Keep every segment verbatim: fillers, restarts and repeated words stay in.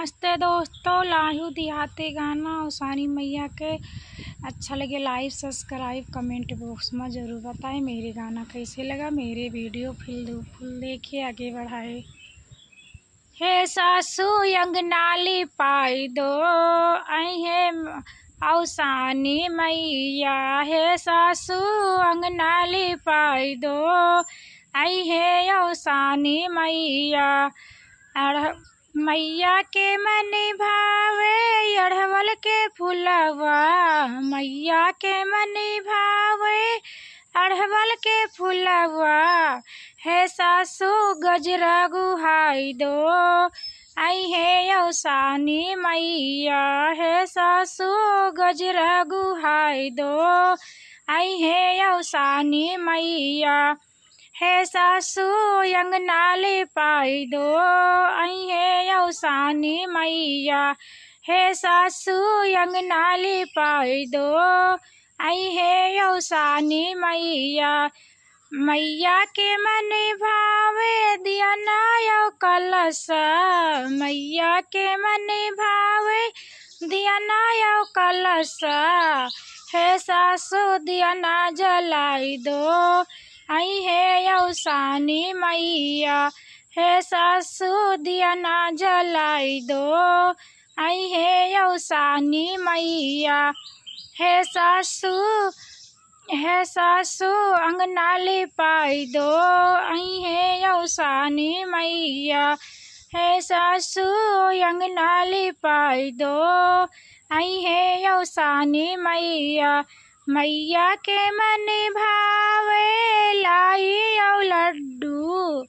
नमस्ते दोस्तों, लाइव देहाती गाना औसानी मैया के। अच्छा लगे like, subscribe, comment box में जरूर बताएं। मेरे गाना कैसे लगा, मेरे video full full देखिए, आगे बढ़ाए। हे सासू अंगना लिपाई दो, अइहे औसानी मैया। हे सासू अंगना लिपाई दो, अइहे औसानी मैया। अढ़-, मैया के मन भावे अढ़वल के फुलवा, मैया के मन भावे अढ़वल के फुलवा। हे सासू गजरा गुहाई दो, अइहे औसानी मैया। हे सासू गजरा गुहाई दो, अइहे औसानी मैया। हे सासू अंगना लिपाई दो, अइहे औसानी मैया। हे सासू अंगना लिपाई दो, अइहे औसानी मैया। मैया के मन भावे दियना औ कलसा, मैया के मन भावे दियना औ कलसा। हे सासू दियना जलाई दो, अइहे औसानी मैया। हे सासू दियना जलाई दो, अइहे औसानी मैया। हे सासू, हे सासू अंगना लिपाई दो, अइहे औसानी मैया। हे सासू अंगना लिपाई दो, अइहे औसानी मैया। मैया के मन भावे लाई औ लड्डू,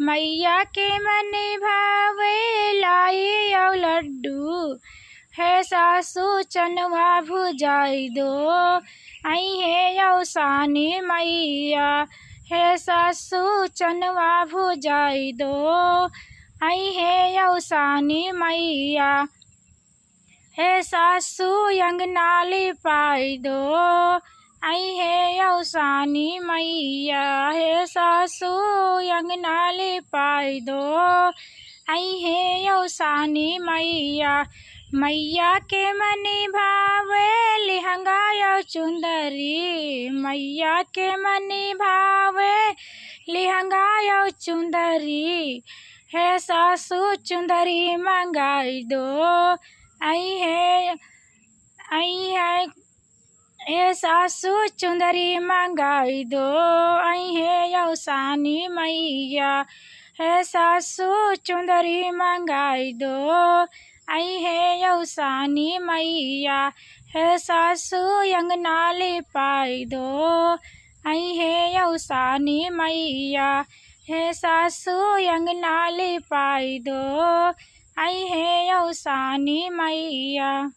मैया के मन भावे लाई औ लड्डू। हे सासू चनवा भुजाई दो, अइहे औसानी मैया। हे सासू चनवा भुजाई दो, अइहे औसानी मैया। हे सासू अंगना लिपाई दो, अइहे औसानी मैया। हे सासू अंगना लिपाई दो, अइहे औसानी मैया। मैया के मन भावे लिहंगा औ चुंदरी, मैया के मन भावे लिहंगा औ चुंदरी। हे सासू चुंदरी मंगाई दो, अइहे, अइहे, हे सासू चुंदरी मंगाई दो, अइहे औसानी मैया। हे सासू चुंदरी मंगाई दो, अइहे औसानी मैया। हे सासू अंगना लिपाई दो, अइहे औसानी मैया। हे सासू अंगना लिपाई दो, अइहे औसानी मैया।